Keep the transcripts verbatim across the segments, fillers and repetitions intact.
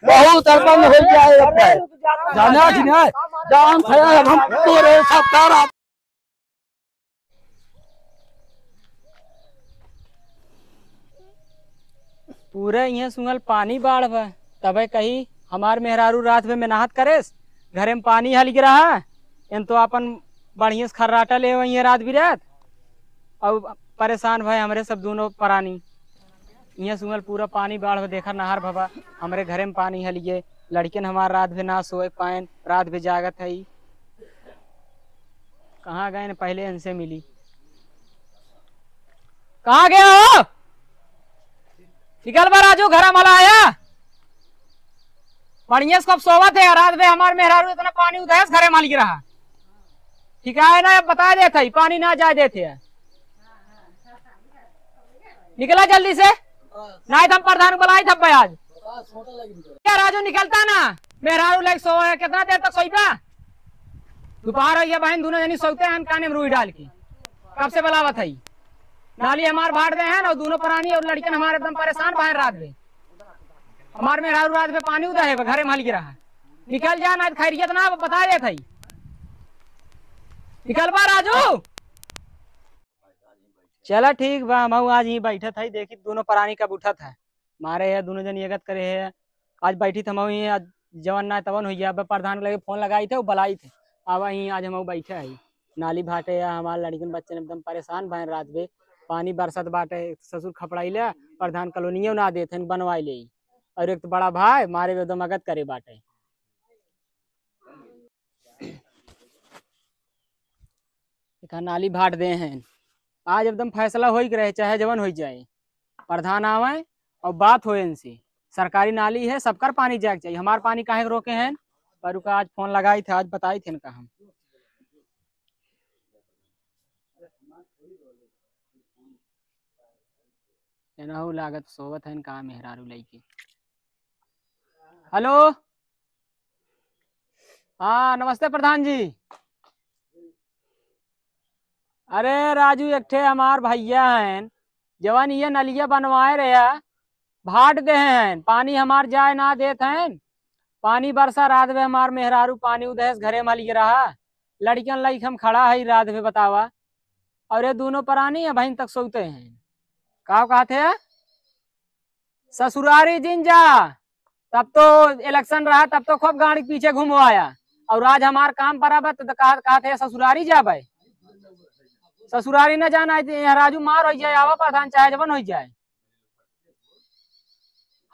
बहुत अड़बंद हो गया है अब। जाना जी ना, जान खाया है हम तोरे सब का रात। पूरे इहाँ सुंगल पानी बाढ़ बा, तबे कही हमार मेहरारू रात में मेहनत करेस, घरे में पानी हलि गिरा है, एन तो आपन बढ़िया से खर्राटा ले वहीं रात बिरात, और परेशान भए हमरे सब दोनों परानी। इहाँ सुंगल पूरा पानी बाढ़ बा, देखा नहर भवा, हमरे घरे में पानी हलि गे, लड़कियन हमार रात भे ना सोए पाएन, रात भे जागत है। कहाँ गए न पहले इनसे मिली। कहाँ गया हो? निकल बा राजू, घर मला आया। बढ़िया से कब सोवत है, रात में हमार मेहरारू इतना पानी उधेस घरे मालिक रहा। ठीक है ना, अब बता देत है, पानी ना जाए देत है। निकला जल्दी से, नहीं तो हम प्रधान बुलाई था आज। क्या राजू निकलता ना, मेहरारू लेके सोवा है, कितना देर तक सोईबा? दोपहर हो गया बहन, दोनों जनी सोते हैं काने में रुई डाल के, कब से बुलावत है। नाली हमार भाड़ दे हैं और दोनों परानी और लड़कन हमारे एकदम परेशान बाहर रात में। हमार मेहरारू रात में पानी उदा है, घरे में हल गिरा है। निकल जा ना, खैरियत ना, बता देत है। निकल बा राजू। चला ठीक बा, हम आज ही बैठत है, देखी दोनों परानी कब उठत है। मारे है दोनों जन एकत करे है, आज बैठी थे हम ही, आज जवन ना तवन हो गया। अब प्रधान के लगे फोन लगाई थे, वो बुलाई थे, अब ही आज हम बैठे है। नाली भाटे या हमार लड़किन बच्चन एकदम परेशान भए रात में, पानी बरसत बाटे, ससुर खपड़ाई ले, प्रधान कॉलोनियो ना देत हैं बनवाई ले, और एक तो बड़ा भाई मारे एकदम अगत करे बाटे। देखा नाली भाट दे हैं, आज एकदम फैसला होई के रहे, चाहे जवन होई जाए, प्रधान आवे और बात होए इनसे। सरकारी नाली है, सबकर पानी जाए के चाहिए, हमार पानी काहे के रोके हैं? पर उका आज फोन लगाई थे, आज बताई थे इनका हम। एनहु लागत सोवत हैं का मेहरारू लइके। हेलो, हाँ नमस्ते प्रधान जी। अरे राजू, एक ठे हमार भैया हैं, जवन ये नलिया बनवाए रहे, भाट दे हैं, पानी हमार जाए ना देत हैं। पानी बरसा रात में हमार मेहरारू पानी उधेस घरे में हलिए रहा, लड़कियन लाइक हम खड़ा है रात में बतावा, और ये दोनों परानी अबहिन तक सोते हैं। का कहते हैं? ससुरारी जिन जा, तब तो इलेक्शन रहा, तब तो खूब गाड़ी के पीछे घूमवाया, और आज हमार काम परा बा, तो कहा, कहते हैं ससुरारी जाबे, ससुरारी न जाना है, तो यहाँ राजू मार हो जाए, आवा प्रधान चाहे जवन हो जाए।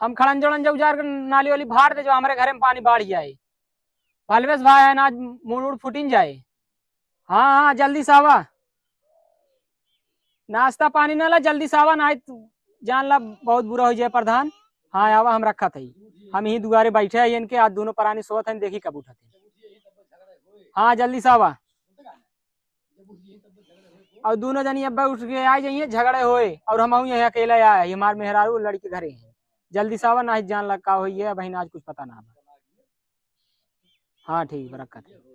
हम खड़ंजा उड़ंजा उजार के नाली वाली भाड़ दे, जो हमरे घरे में पानी बाढ़ जाए। भलवेश भाई है ना, आज मूड़ उड़ फुटिन जाए। हाँ, हाँ, जल्दी से आवा। नाश्ता पानी ना ला, जल्दी से आवा, नाहीं तो जान ला बहुत बुरा हो जाए प्रधान। हाँ, आवा, हम रखा था। हम यहीं दुआरे बैठे हैं इनके, आज दोनों परानी सोवत हैं, देखी कब उठत हैं। हाँ, जल्दी से आवा। और दोनों जनी अब उठ के आ जाइए, झगड़े होए, और हम यहाँ अकेला आए, हमार मेहरारू लड़के घरे हैं। जल्दी से आवा, नाहीं जान ला का होई है, बहिन, आज कुछ पता ना बा। हाँ, ठीक बा, रखत है।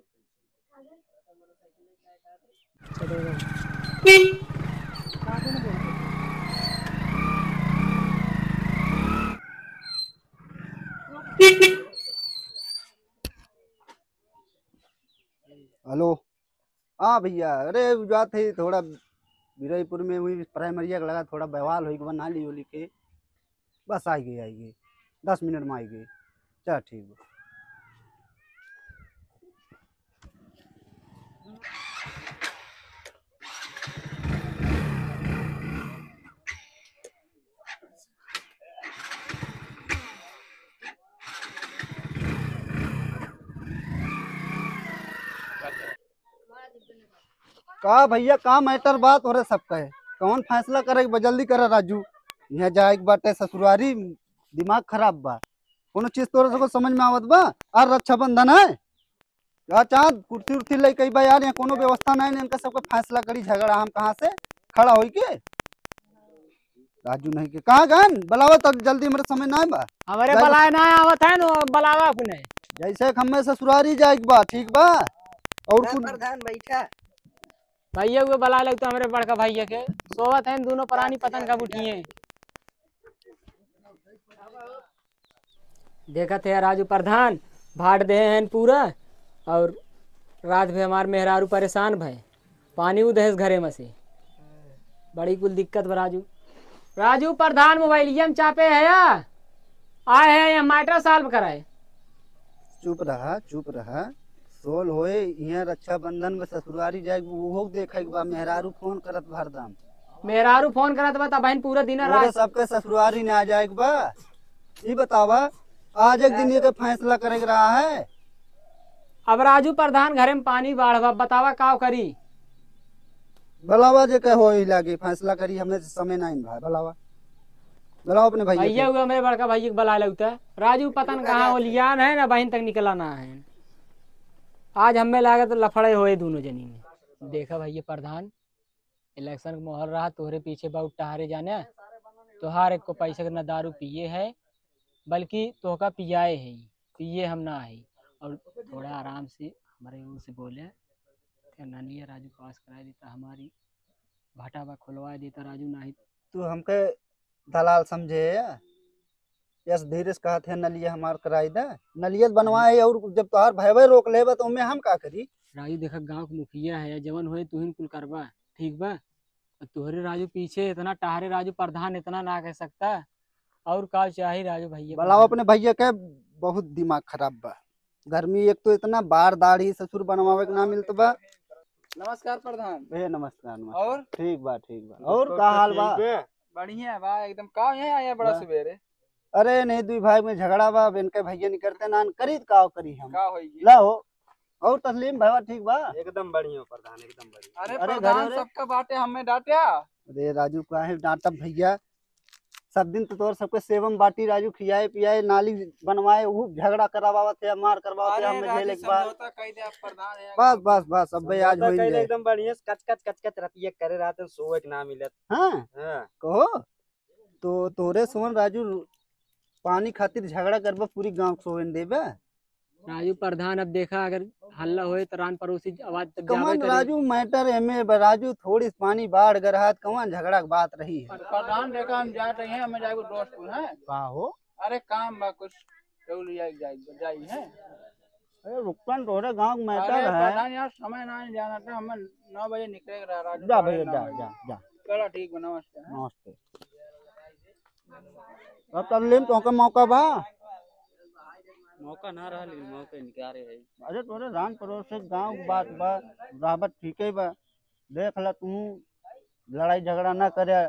हेलो। हाँ भैया, अरे उ जात है थोड़ा बिरईपुर में, वही प्राइमरिया के लगा थोड़ा बवाल होई के बा, नाली ओली के। बस आई गई, आई गई, दस मिनट में आई गई। चल ठीक बा। का भैया, का मैटर बा तोहरे सबका है? कौन फैसला करे के बा? जल्दी करा राजू, यहाँ जाए के बाटे ससुरारी, दिमाग खराब बा। कोनो चीज तोहरे सबको समझ में आवत बा? आज रक्षाबंधन है, का चाँद कुर्सी उर्सी लेके बा यार, यहाँ कोनो व्यवस्था नहीं, इनका सबका फैसला करी झगड़ा हम कहाँ से खड़ा होई के? राजू नहीं के कहाँ गन? बुलावा तब जल्दी, मेरे समय ना बा। हमारे जल्दी। बुलाए ना आवत है न, बुलावा अपने। जैसे कि हमें ससुरारी जाए के बा, ठीक बा? और जा कुछ प्रधान बैठा। भैया वो बुला ले तो हमारे बड़का भैया के। सोवत हैं दोनों परानी, पतन का उठिए। देखत है राजू प्रधान, भाट देहे हैं पूरा, और रात भे हमार मेहरारू परेशान भए, पानी उदहेस घरे में से, बड़ी कुल दिक्कत बा राजू। राजू प्रधान मोबाइलिया में चापे है या? आए हैं यहाँ मैटर सॉल्व कराए। चुप रहा, चुप रहा। सोल होए, यहाँ रक्षाबंधन में ससुरारी जाए, उहो देखे के बा। मेहरारू फोन करत बा हरदम। मेहरारू फोन करत बा, तबहिन पूरा दिन तोरे रात। सबके ससुरारी ना जाए के बा। ई बतावा, आज एक दिन ये के फैसला करे के रहा है। अब राजू प्रधान घरे में पानी बाढ़ बा, बतावा का करी? बुलावा जे के होई लागी, फैसला करी, हमें समय नहीं भाई, बुलावा। बुलाओ अपने भैया भैया के। हुआ मेरे बड़का भैया के बुला लेता। राजू पता न कहाँ ओलियान है, ना बहिन तक निकला ना है। आज हमें लागत लफड़े होए दोनों जनी में। देखा भैया प्रधान, इलेक्शन के माहौल रहा, तोहरे पीछे बहुत टहरे जाने, तोहार एक को पैसे के ना दारू पिए है, बल्कि तोहका पियाए है, पिए हम ना है। और थोड़ा आराम से हमारे ओर से बोले, फिर नलिया राजू पास करा देता, हमारी भाटा बा खुलवा देता राजू, नाही। तू हमके दलाल समझे है? यस धीरे से कहत है, नलिया हमार कराई दे, नलिया बनवाए, और जब तोहार भयवे रोक लेबा तो उमे हम का करी? राजू देखा, गांव के मुखिया है, जवन होए तुहिन कुल करबा, ठीक बा? और तोहरे राजू पीछे इतना टहरे, राजू प्रधान इतना ना कह सकता, और का चाही राजू भैया बुलाओ प्रधान? अपने भैया के, बहुत दिमाग खराब बा। गर्मी एक तो इतना, बार दाढ़ी ससुर बनवावे के ना मिलत बा। नमस्कार प्रधान। ए, नमस्कार, नमस्कार। और? ठीक बा, ठीक बा। और का हाल बा? ठीक बा? बढ़िया बा एकदम। का यहाँ आया बड़ा बा। सवेरे? अरे नहीं, दुई भाई में झगड़ा बा, अब इनके भैया निकरते ना, करी त का करी हम। का होई? ला हो। और तसलीम भैया ठीक बा? एकदम बढ़िया प्रधान, एकदम बढ़िया। अरे अरे प्रधान, घरे रे। सबका बाटे, हमें डांट्या। अरे राजू, काहे डांटब भैया? सब दिन तो तोर सबके सेवम बाटी राजू, खियाए पियाए, नाली बनवाए, ऊ झगड़ा करवावत है, मार करवावत है, अरे हमें राजू, झेले के बाद। समझौता कई दे आप प्रधान है। बस, बस, बस, अब भाई आज समझौता होई कई दे, जाए। एकदम बढ़िया से कच कच कच कच रतिया करे रहते, सोए के ना मिलत। हाँ? हाँ। कहो, तो तोरे सोन राजू पानी खातिर झगड़ा करबा, पूरी गांव के सोए न देबा? राजू प्रधान, अब देखा, अगर हल्ला होए तो रान पड़ोसी आवाज तक जाबे कमन करे। राजू मैटर एमे बा, राजू थोड़ी सी पानी बाढ़ गरहात, कमन झगड़ा के बात रही है? प्रधान देखा, हम जात रही हैं, हमें जाए दोस्त को, हैं? का हो? अरे काम बा कुछ, चल जाए, जाए, जाए, हैं? अरे रुकन, तोहरे गांव के मैटर अरे है। प्रधान यार, समय ना जाना था, हमें नौ बजे निकले के रहा, राजू जा साढ़े भैया, नौ जा, बजे। जा, जा। चलो ठीक बा, नमस्ते, हैं? नमस्ते। अब तब लेम तोहके मौका बा? मौका ना रहा, लेकिन मौका निकारे है। अरे तोरे रान पड़ोस से गांव के बात बा, रहबत ठीक है बा। देख ला तू, लड़ाई झगड़ा ना करे,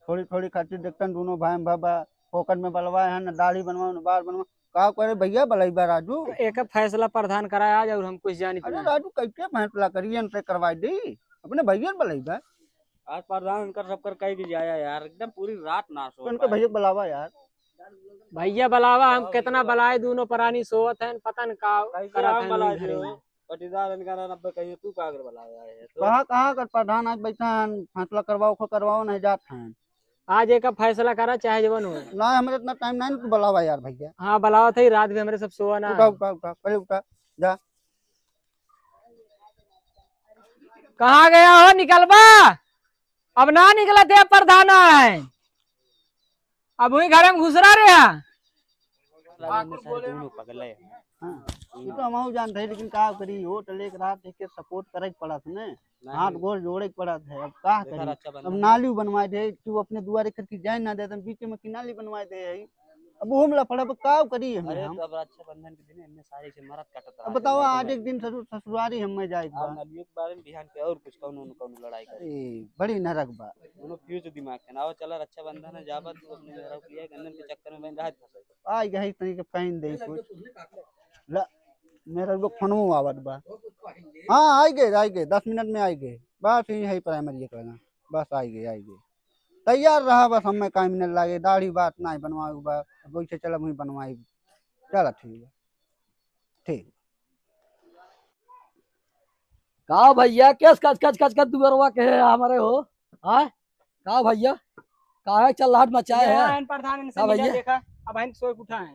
थोड़ी थोड़ी खातिर देखतन दोनों भाई में बाबा, फोकट में बलवाए हैं, न दाढ़ी बनवाओ, न बाल बनवाओ। का करे भैया, बलैबा राजू? एक फैसला प्रधान कराए आज, और हम कुछ जानी अरे ना। राजू, कैसे फैसला करी, इनसे करवाई दी, अपने भैया न बलैबा। आज प्रधान इनकर सबकर कह के जाया यार, एकदम पूरी रात ना सो तो इनके पाए। भैया बुलावा यार। भैया बुलावा, हम कितना बुलाए, दोनों परानी सोवत हैं, पता न का कैसे करत हम हैं बला घरे दे में। हो? पटीदार इनका ना नब्बे कहिए, तू का कर बला आया है तो? कहाँ, कहाँ कर प्रधान आज बैठा हैं, फैसला करवाओ, खो करवाओ, नहीं जात हैं। आज एक फैसला करा, चाहे जवन हो। ना, हमारे इतना टाइम नहीं, तू बुलावा यार भैया। हाँ, बुलावा थे, रात में हमारे सब सोवा ना उठा, है। उठा, उठा, पहले उठा, जा। कहाँ गया हो, निकलबा? अब ना निकलत है प्रधाना है, अब वही घरे में घुसरा रहा। ठाकुर बोले ना। हाँ, ये तो हम जानते हैं, लेकिन का करी, वोट लेके रात के सपोर्ट करे के पड़त ने, नहीं। हाथ गोड़ जोड़े के पड़त है। अब का देखा करी? रक्षाबंधन अब में। नाली बनवाए दे, तू अपने दुआरे करके जाए ना दे, तन बीच में की नाली बनवाए दे है। अब हम लफड़ा, अब का करी हम, अरे हम? तो अब रक्षाबंधन के दिन इनमें सारे से मरत काटत अब रहा बताओ, है, आज मरत एक दिन ससुर-, ससुरारी हम में जाए के और बा। नलियों के बारे में बिहान के और कुछ कौनो न कौनो लड़ाई करे। ए, बड़ी नरक बा। दोनों फ्यूज दिमाग के ना, चला रक्षाबंधन है, जाबा तू अपने मेहरारू के लिए, गंदन के चक्कर में बहन रात फंसे। आ गए तनी के पहन दे कुछ। ला, मेहरारू को फोनवो आवत बा। हाँ, आई गए, आई गए, दस मिनट में आई गए। बस यही है प्राइमरी एक लगा। बस आई गए, आई गए। तैयार रहा बस, हमें काहे मिनट लागे, दाढ़ी बात ना बनवाए बा। अब वैसे चला वहीं बनवाई। चला ठीक बा। ठीक। का भैया, केस कच कच कच कच दुअरवा के है हमारे हो? हाँ? का भैया, काहे चल्लाहट मचाए है? आयन प्रधान इनसे का मिला भैया? देखा, अब आयन सोए के उठा है।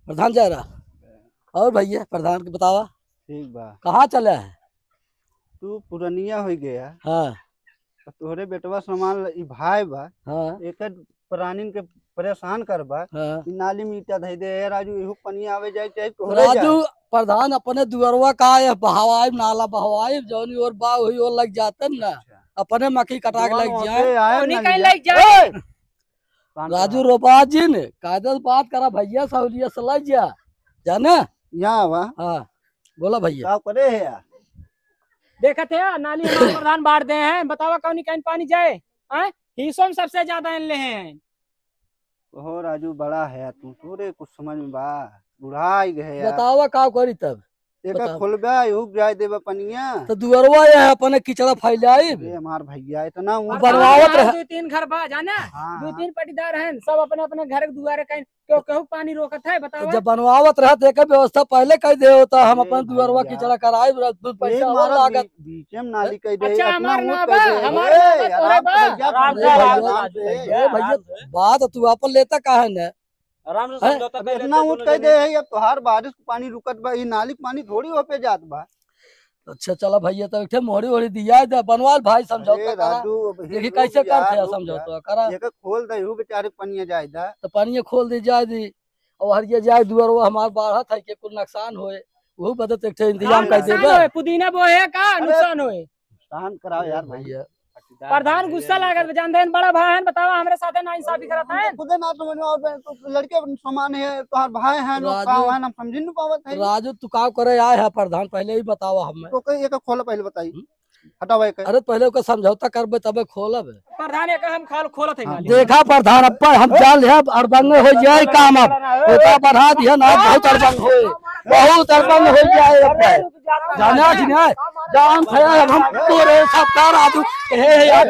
प्रधान जा रहा। और भैया, प्रधान के बतावा। ठीक बा। कहाँ चला है? तू पुरनिया हो गया। हाँ। तो तोहरे बेटवा समान ल-, ई भाई बा। हाँ। एकर प्राणिन के परेशान करबा। हाँ। ई नाली में ईटा धइ दे, ए राजू, एहू पनिया आवे जाए चाहे तोहरे जाए। राजू, प्रधान अपने दुअरवा का है, बहवाइब, नाला बहवाइब, जौनी ओर बा, वही ओर लग जाते न। अच्छा। अपने मकई कटा के दुआर लग वहाँ जाए। पे आए उन्हीं ना कहीं लिया। लग जाए। ए! शांत राजू रहा। रोबा जी ने, कायदे से बात करा भैया, सहूलियत से लग जा। जाने? यहाँ आवा। हाँ, बोला भैया। का करे है यार? देखत है, नाली हमारे प्रधान बांट दे हैं, बतावा कौनी कहीं पानी जाए? हैं? हिस्सों में सबसे ज्यादा इन ले हैं। ओहो राजू, बड़ा है तू, तोरे कुछ समझ में बा? बुढ़ाई गए यार। बतावा का करी तब? एका बतावा। खोलबा, उग जाए देबा पनिया। तो दुअरवा ये है, अपने किचड़ा फैलाइब। ए हमार भैया, इतना ऊंच बनवावत रहे। दो तीन घर बा, जाना? हाँ, दो हाँ। तीन पटीदार हैं, सब अपने अपने घर के दुआरे कहीं, क्यों कहू पानी रोकत है, तो बतावा? जब बनवावत रहे, तो एकर व्यवस्था पहले कर दे होता, हम ए अपन दुअरवा भैया। किचड़ा कराइब, दू पैसा ए और मारा लागत। बी-, बीचे में नाली कह दे, अच्छा, इतना हमार ऊंच ना कह बा, दे। हमार ए, ना बा, तोरे आराम से बा। भैया, आराम से, आराम से, ए भैया, आराम से। बात तू अपन लेता काहे न? आराम से हैं? समझौता अब कर इतना लेते ऊंच दोनों कह दे जने। है, अब तोहार बारिश के पानी रुकत बा, ई नाली के पानी थोड़ी हो पे जात बा। अच्छा, चला भैया, तब एक ठे मोहरी ओहरी दिया दे, बनवाल भाई, समझौता अरे करा। राजू, अब देखी हिल कैसे रुक जा, करते हैं रुक जा। समझौता, करा। एके खोल दे, हु बेचारे पनिया जाए दा। तो पनिया खोल दे, जाए दी। और हर ये जाए दुआर, वो हमार बाढ़त है कि कुल नुकसान होए, वो बदत एक ठे इंतजाम कर नुकसान देबे। होए, पुदीना बोए का अरे, नुकसान होए? नुकसान कराओ यार भाई। भैया। प्रधान गुस्सा लागत बा, जानते हैं, बड़ा भाई हैं, बतावा, हमरे साथे नाइंसाफी करत हैं। खुदे ना समझ में आवत बा, तो लड़के समान है, तोहार भाई हैं, लोग राजू, का हैं, हम समझ नहीं पावत है। राजू, तू का करे आए है प्रधान, पहले ही बतावा हमें। तो कहीं एक खोल पहले बताई। हम्म? हटावा एक। अरे पहले ओकर समझौता करबे तबे खोलब। प्रधान एक हम खोल, खोलत है हाँ, मालिक। देखा प्रधान, अब हम जान लिया, अब अड़बंग हो जाए काम अब। ओका बढ़ा दिया ना, बहुत अड़बंग होए, बहुत अड़बंग हो जाए अब। जाना कि नहीं? जान खाया अब हम तोरे सब का राजू, हे, हे, यार,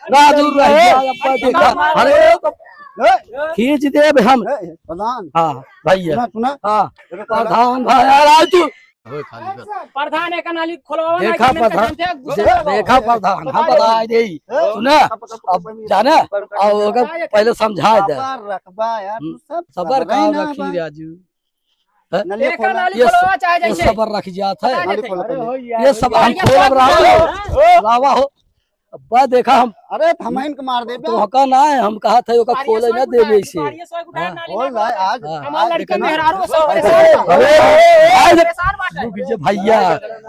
राजू रह गया, अब देखा। अरे, खींच देब हम। ए, प्रधान। हाँ, भैया। सुना, सुना। हाँ, प्रधान भाई, यार, राजू। ओए, खाली कर। प्रधान, एक नाली खोलवावा ना, देखा कि प्रधान, जानते हैं, गुस्सा दे-, लगा। देखा प्रधान, हम बता दे। बता दे। सुना, अब जाना, और अगर पहले समझा दे। सबर रखबा यार, हम्म, तू सब सबर सबर का ही ना रखी बा। राजू। हैं? नलिया एक खोला। नाली ये खोलवा स-, चाहे ये जैसे। सबर रख जात है। पता नहीं नाली खोला थे। पहले। ये सब हम ये खोलब सब रहा हो। खोलो। लावा हो। अब्बा देखा हम अरे, थमाइन के मार देबे। तो हका ना है, हम कहा था, ओका अरे, खोले ना देबे इसे। अरे, हाँ। खोल रहा है आज। हाँ। हमार लड़के देखा ना। मेहरारू सब अरे, परेशान बा। अरे, अरे, परेशान बाटे। रुक जा भैया,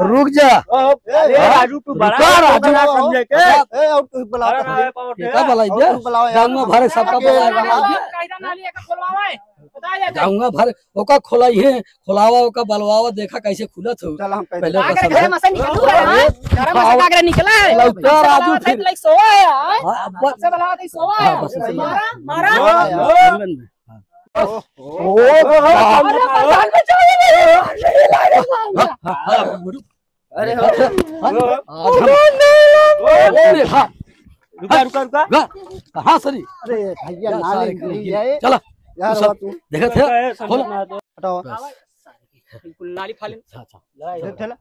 रुक जा। अरे, हाँ? राजू, तू बड़ा रुका, है, राजू। बड़ा समझे के। ए, ए, और तू बुलाओ। अरे, अरे, अरे, का बुलाई और दिया? तू बुलाओ यार। गाँव में भरे सबका अरे, बुलाया अरे, गया। कायदा नाली एक खोलवावे। बताया जाए। गाँव में भरे ओका खोलाई है, खोलावा ओका बलवावा, देखा कैसे खुलत हो। चल, हम पहले पहले ओका का करे, समझा। घर में से निकलू है, हाँ? घर में से हाँ। का करे निकला है? लौटा सबसे राजू बलवावा फिर। लाइक सोवा है, हाँ? हाँ, अब बस। सबसे बलवावा लाइक सोवा है। हाँ, बस, बस, बस। मारा, मारा। हाँ, हाँ, हाँ, हाँ। ओ, ओ, अरे, प्रधान बचाओ, ये मेरे, ये लागे मांगा। हाँ, हाँ, हाँ, अरे, हाँ, हाँ, हाँ, हाँ, हाँ, हाँ। रुका, रुका, रुका। रुका। कहाँ से रे? अरे, भैया, यार, नाली सारे निकली खिड़की। है। चला। यार, तू सब वो तू देखत है? खोल। हटाओ। बस। बिल्कुल नाली फाली। अच्छा, अच्छा। चला, चला।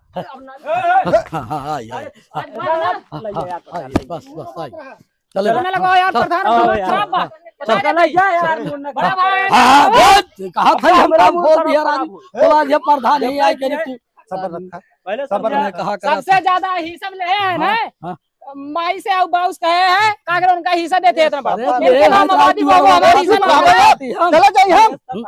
हाँ, हाँ, हाँ, आई, आई। हाँ, हाँ, हाँ, आई, बस, बस, आई। चले चलो ना। ना लगाओ यार, चल। प्रधान, आओ बहुत यार। खराब बात। चल। बता देते हैं। चला जा यार, मुन्ना। बड़ा भाई। हाँ, हाँ, बहुत कहा था, हम काम बोल दिया, राजू। बोला, ये प्रधान ही आए, कह रहे तू। सबर रखा। पहले सबर समझा। मैं कहा करा सबसे था। ज्यादा ही सब ले है ना। हाँ, हाँ। माई से आउ बाउस कहे हैं, का करे उनका हिस्सा देते हैं इतना बड़ा। अरे, इनके ये नाम है आबादी राजू, बाबू, हमारा हिस्सा ना आबादी। चला जाई हम। हम्म,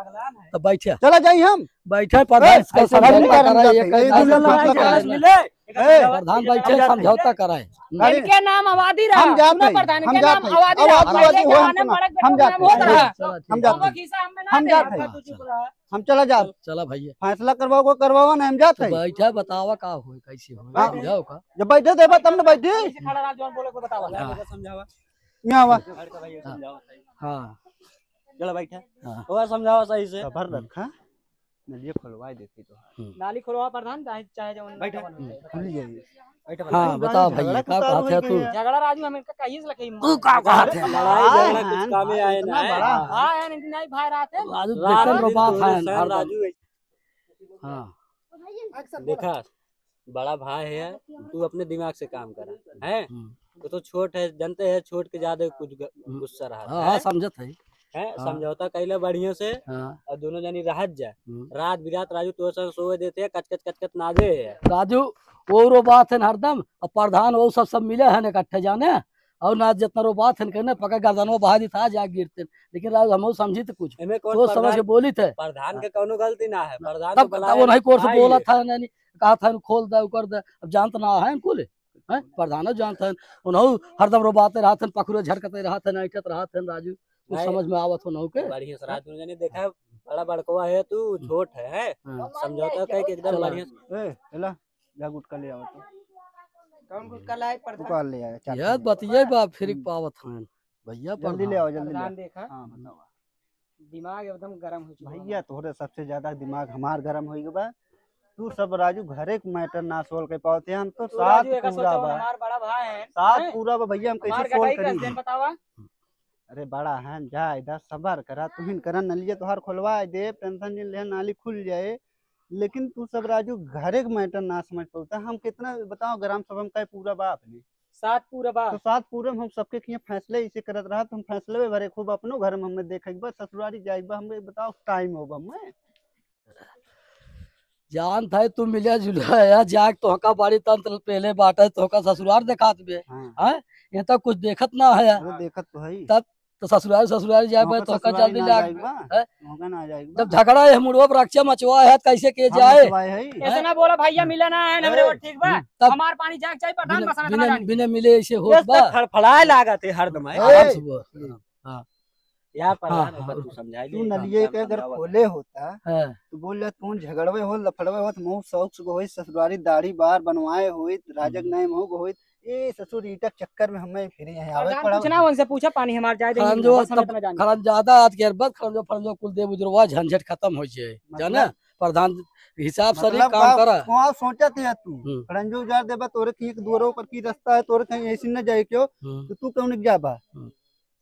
तो बैठे। चला जाई हम। बैठे, प्रधान ए, इसका ऐसा समझौता नहीं करना कराए, चाहिए। ये ये जो कैसे लड़ाई समझौता झगड़ा कराए? मिले, ए। प्रधान बैठे, समझौता कराए। हम्म। इनके नाम आबादी रहा। हम जाते सुनो हैं, प्रधान, हम इनके नाम जाते हैं। आबादी रहा। आबादी आबादी हो, हम जाते हैं। चला, चला, ठीक हम है। जाते हैं। हिस्सा हम में ना हम दे। जाते हैं। हम चला जाब। चला भैया। फैसला करवाओ को करवाओ ना, हम जात तो है। बैठा बतावा का होए, कैसे होए, हाँ। समझाओ का? जब बैठे देबा तब न बैठी। ऐसे खड़ा रहा, जौन बोले को बतावा। हाँ। समझावा। यहाँ आवा। घर का भैया हाँ। समझावा सही। हाँ। चला बैठा। हाँ। ओका समझावा सही से। सबर रखा। नलिया खोलवाए देती तो। हम्म। नाली खोलवा प्रधान, चाहे, चाहे जौन बैठा। नलका बनवा। हम्म। खुल जाइए। बैठा हाँ, भाई। बताओ भैया, झगड़ा का कुछ बात है और तू? है। झगड़ा राजू हम इनका कहीं से लखे। तू का बात है? लड़ाई झगड़ा कुछ कामे आए ना है। हाँ, है, नहीं, नहीं, भाई, रात है। राजू रात देखते दिन रो बात दोनों है, सन हरदम। राजू ऐसे हाँ। देखा, बड़ा भाई है, तू अपने दिमाग से काम करा, हैं? हम्म। तो, तो छोट है, जानते हैं, छोट के ज्यादा कुछ ग-, हम्म। गुस्सा रहा हाँ, है। हाँ, समझत है। हैं? हाँ। समझौता कैला बढ़िया से, हाँ। और दोनों जनी रहत जा। हम्म। रात बिरात राजू तो सन सोए देते हैं, कच कच कच कच नाजे है। राजू, वो रो बात है हरदम, अब प्रधान वो सब, सब मिले हैं इकट्ठे जाने, और ना जितना रोबात है, कहने पका गर्दनवा बहा दी था, जा गिरते। लेकिन राजू, हम समझी थे कुछ, एमे कौन सोच समझ प्रधान, के बोली थे। प्रधान के कौनो गलती ना है, प्रधान तब तो बुलाए वो नहीं कोर्स आए बोला ये। था, नहीं, कहा था, खोल दे, कर दे, अब जानत ना है कुल, हैं? प्रधान जानत है, उन्हों हरदम रोबाते रहत हैं, पखुरे झड़कते रहत हैं, ऐंठत रहत हैं, राजू, कुछ नहीं। समझ में आवत हो उन्हों के? बढ़िया से राजू ने देखा, बड़ा बड़कवा है तू, हम्म। छोट है, हैं? हाँ। समझौता कह के एकदम चला। बढ़िया से। ए, चला, जा गुटखा ले आवा तो। कौन गुटखा लाए प्रधान? गुटखा ले आया, चार यार, पाँच। बतिये बा, फिर हम्म। पावत हैं। भैया जल्दी ले प्रधान। आओ, जल्दी ले प्रधान आओ। देखा। हाँ, बताओ। दिमाग एकदम गरम हो चुका भैया, बा। तोहरे सबसे ज्यादा दिमाग हमार गरम हो गया बा। तू सब राजू घरे के मैटर ना सोल्व कर पावत है। हम तो तू सात राजू एका पूरा सोचा, बा। हमार बड़ा भाई है, सात हैं? पूरा बा भैया, हम हमार कैसे सोल्व गटाई करी? कैसे बतावा? अरे बड़ा है, जा इधर सबर करा, तू हिन करा, नलिया तोहार खोलवा दे, टेंशन जिन ले, नाली खुल जाए। लेकिन तू सब राजू घरे के मैटर ना समझ पावत है। हम कितना बताओ, ग्राम सभा में कई पूरा बा अपने? सात पूरा बा। तो सात पूरा में हम सबके किए फैसले इसे करत रहा, तो हम फैसले में भरे खूब अपनो घर में हमें देखे के बा, ससुरारी जाए के बा, हमें बताओ टाइम होबा हमें। जानत है तू मिला जुला है, जाके तोहका बाड़ी तंत्र पहले बाटे, तोहका ससुरार देखात बे। हाँ। हैं? ये तो कुछ देखत ना है। अरे देखत तो है ही। तब तो ससुरार, ससुरार जाए बे, तोहका तोहका ससुरारी जल्दी ना लाग जाए के बा। हैं? तोहका ना जाए के बा। जब झगड़ा है, मुड़वा पर रक्षा मचवा है, तो कैसे के हाँ, जाए? मचवाए है ही। ऐसे ना बोला भैया, मिला ना है, हमरे ए, वो ठीक बा। हम्म, तब हमार पानी जाग जाए, प्रधान बिना, बस ना बिना, जाने। बिना मिले ऐसे होत ये बा। तो फड़फड़ाए लागत है हरदम, है। आराम से बोल। हाँ। या हाँ, प्रधान हाँ, होकर तू रुक। समझाई तू दे, नलिये काम के अगर समझावत। खोले होता, हाँ। तो बोल ले, तू झगड़वे हो, लफड़वे हो, तो मुँह शौक से होई, ससुरारी दाढ़ी बार बनवाए होई, राजक हम्म। नाई मुँह होई, ए ससुर, ईटा के चक्कर में हमें फिर यहाँ आवे प्रधान पड़ा। कुछ ना, उनसे पूछा, पानी हमार जाए देंगे, खरंजो बस हम तब इतना जाने। खरंज ज्यादा आज के बस खरंजो, खरंजो कुल देव उजरवा झंझट खत्म हो जाए, मतलब? जाना? प्रधान हिसाब से मतलब काम का, करा। कहाँ सोचत है तू? हम्म। खरंजो उजार देबा, तोरे कहीं एक दुआरो पर की रास्ता है, तोरे कहीं ऐसी न जाए क्यों? हम्म। तो तू कौन जाबा? हम्म।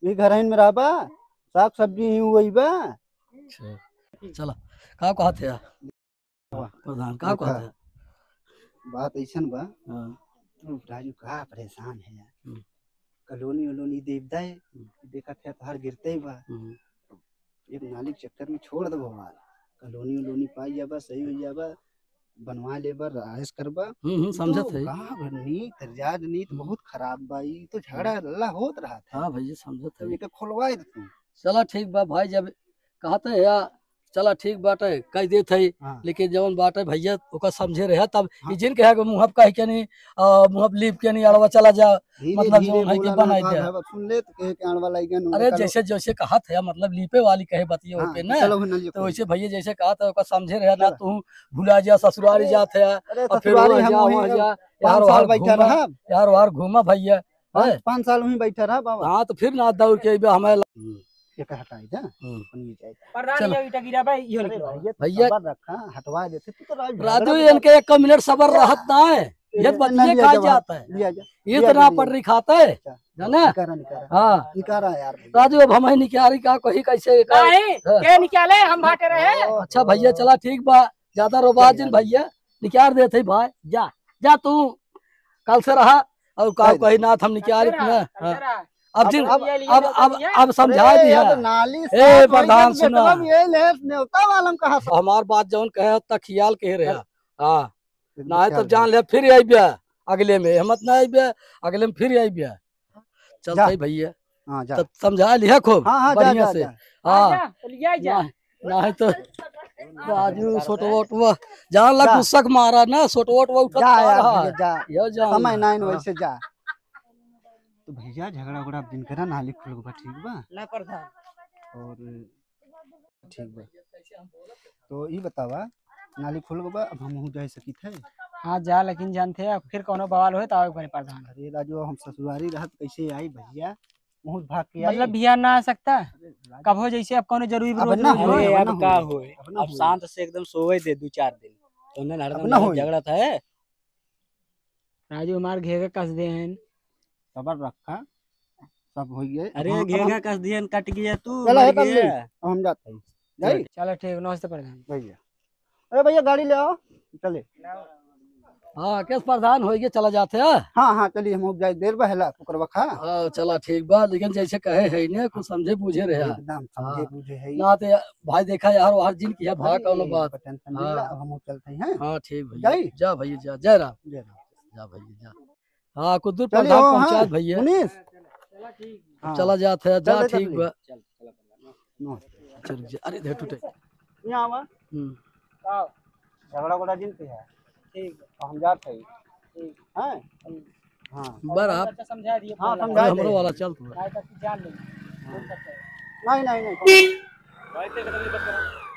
ये घर में रहबा, साग सब्जी ही वही बा। अच्छा, चला, का कहत है? वाह। प्रधान, का देखा, कहत है? बात ऐसन बा, हाँ। तू राजू का परेशान है यार। हम्म। कॉलोनी वोलोनी देव दाए, हम्म। देखत है तोहार गिरते ही बा। हम्म। एक नाली के चक्कर में छोड़ देबो बवाल। कॉलोनी वोलोनी पाई जाबा, सही हो जाबा, बनवा लेबा, राइस करबा। हम्म, हम्म, ई समझत तो है। गाँव घर नीत, रिवाज नीत हम्म। बहुत खराब बा, ई तो झगड़ा हम्म। लल्ला होत रहत है। हाँ भैया, समझत तब है। एके खोलवाए दे तू। चला ठीक बा भाई, जब कहत है या, चला ठीक बाटे, कह देत है, हाँ। लेकिन जवन बाटे भैया, ओका समझे रहे, तब हाँ। ई जिन कहे के मुँह पे कह के नहीं, आ, मुँह पे लीप के नहीं, अड़वा चला जा, धीरे, मतलब धीरे जवन है कि बोला ना, बनाई बाप दे। है, अब सुन ले तो कहे के अड़वा लाई गन, अरे उनका जैसे, जैसे कहत है, मतलब लीपे वाली कहे बतिये हाँ, होके तो ना, चलो, नलिया तो खोल। वैसे भैया जैसे कहत है, ओका समझे रहे ना, चलो। तू भुला जा, ससुरारी अरे, जात है, अरे, अब फिर ससुरारी वहाँ हम जा, वहीं वहाँ अब जा, पाँच यार साल वहाँ बैठा घूमा, रहब। यार वहाँ घूमा भैया, पाँच, हैं? पाँच साल वहीं बैठा रहा बाबा। हाँ, तो फिर ना दौड़ के अइबे हमें ल-, हम्म। ये का हटाई जा, हम्म। अपन ये जाए। प्रधान, चलो। ये ईटा गिरा भाई, इहो अरे निकलो। भैया, तू भैया। सबर रखा, हटवा देते, तू तो राजू राजू, झगड़ा इनके एक मिनट सबर रहत ना है, ये ये बतिये नलिया खा जवाब जाता है। लिया जा, ये लिया तो जा, ना लिया पटरी जा। खाता है, अच्छा, जाना? निकारा, निकारा। हाँ। निकारा यार भैया। राजू, अब हमें निकारी का कही कैसे का? नहीं, हाँ। के निकाले, हम भाटे रहे। अच्छा भैया, चला ठीक बा, ज्यादा रोबा चल जिन यार। भैया, निकार देत है भाई, जा, जा तू, कल से रहा, और का चल। कही ना, हम निकाल अच्छा इतना, रहा, हाँ। अच्छा रहा। अब अब, जिन, अब, ये लिए अब, लेके अब, नहीं है। अब समझा अरे, दिया। अब नाली ए, साफ होई प्रधान जब सुना। मतलब ये ले, नेवता वालम कहाँ से? हमार बात जौन कहे, उतना खियाल के रहे। हाँ। हाँ। एकदम ना है खियाल तब जान रहे। ले, फिर आई बिया, अगले में हिम्मत ना आई बिया, अगले में फिर आई बिया। चल जा। सही भैया। हाँ, जा। तब समझा लिया खूब हाँ, हाँ, जा, बढ़िया जा, से। जा। हाँ, हाँ। जा, तो लिया जा। ना, ना है तो राजू, सोटवा वोटवा, जान ला जा। गुस्सा के मारा ना, सोटवा वोटवा उठत जा आ यार रहा भैया, है। जा। यह जान समय ला। नाइन हाँ। वैसे जा। तो भैया, झगड़ा उगड़ा अब दिन करा, नाली खुल गबा, ठीक बा? ना प्रधान। और ठीक बा। तो ई बतावा, नाली खुल गबा, अब हमहू जा सकित है? हाँ, जा, लेकिन जानते हैं, फिर कौनो बवाल होए तो आवे के पड़े प्रधान। अरे राजू, हम ससुरारी रहत कैसे आई भैया? बहुत भाग के आई। मतलब बिहान ना आ सकता? अरे राजू। कब हो, जैसे अब कौनो जरूरी अब रोज ना रोज होए, होए, अब अब ना का होए। होए? अब ना अब होए। शांत से एकदम सोए दे दो चार दिन। तो उन्हें अब हरदम ना होए। झगड़ा था है। राजू हमार घेघा कस दे हैं। सबर रखा, सब हो गए। अरे हम, घेघा हम कस दिए हैं, कट गया तू, चलो, मर होटल गया। ले, अब हम जाते हैं। जाई? चलो ठीक, नमस्ते प्रधान। भैया, अरे भैया गाड़ी ले आओ, चले। हाँ, केस प्रधान होइगे चला जात है। हाँ, हाँ, चलिए, हम जाए, देर बा, हेला, कुकर बखा। हाँ, चला ठीक बा, लेकिन जैसे कहे है ने, कुछ समझे बूझे रहे। एकदम समझे हाँ। बूझे है। ना तो या-, भाई देखा यार, वहाँ जिन किया भाई, भाग कौनो बात। टेंशन हाँ। नहीं ला, अब हम चलते हैं। हाँ, ठीक भैया। जाई? जा भैया, जा, जय राम। जय राम। जा भैया, जा। हाँ, कुछ दूर चलिए, प्रधान हाँ, पहुँचा हाँ। भैया। मुनीस, हाँ। चला जात है, जा, चल, चल, ठीक चल। बा। चल, चला, चला। नो। चल, जा। अरे, धर टूटे। यहाँ आवा। हम्म। आओ। झगड़ा उगड़ा जिन पे है। ठीक बा। तो हम जात है। ठीक। हैं? हम्म। हाँ। बराबर। अच्छा समझा दिए हाँ, पहले। समझा अरे, हमरो दे। वाला चल तू। भाई का जान ले। हाँ। बोल सकते हैं। नहीं, नहीं, नहीं। भाई तेरे कदम नहीं बच रहा।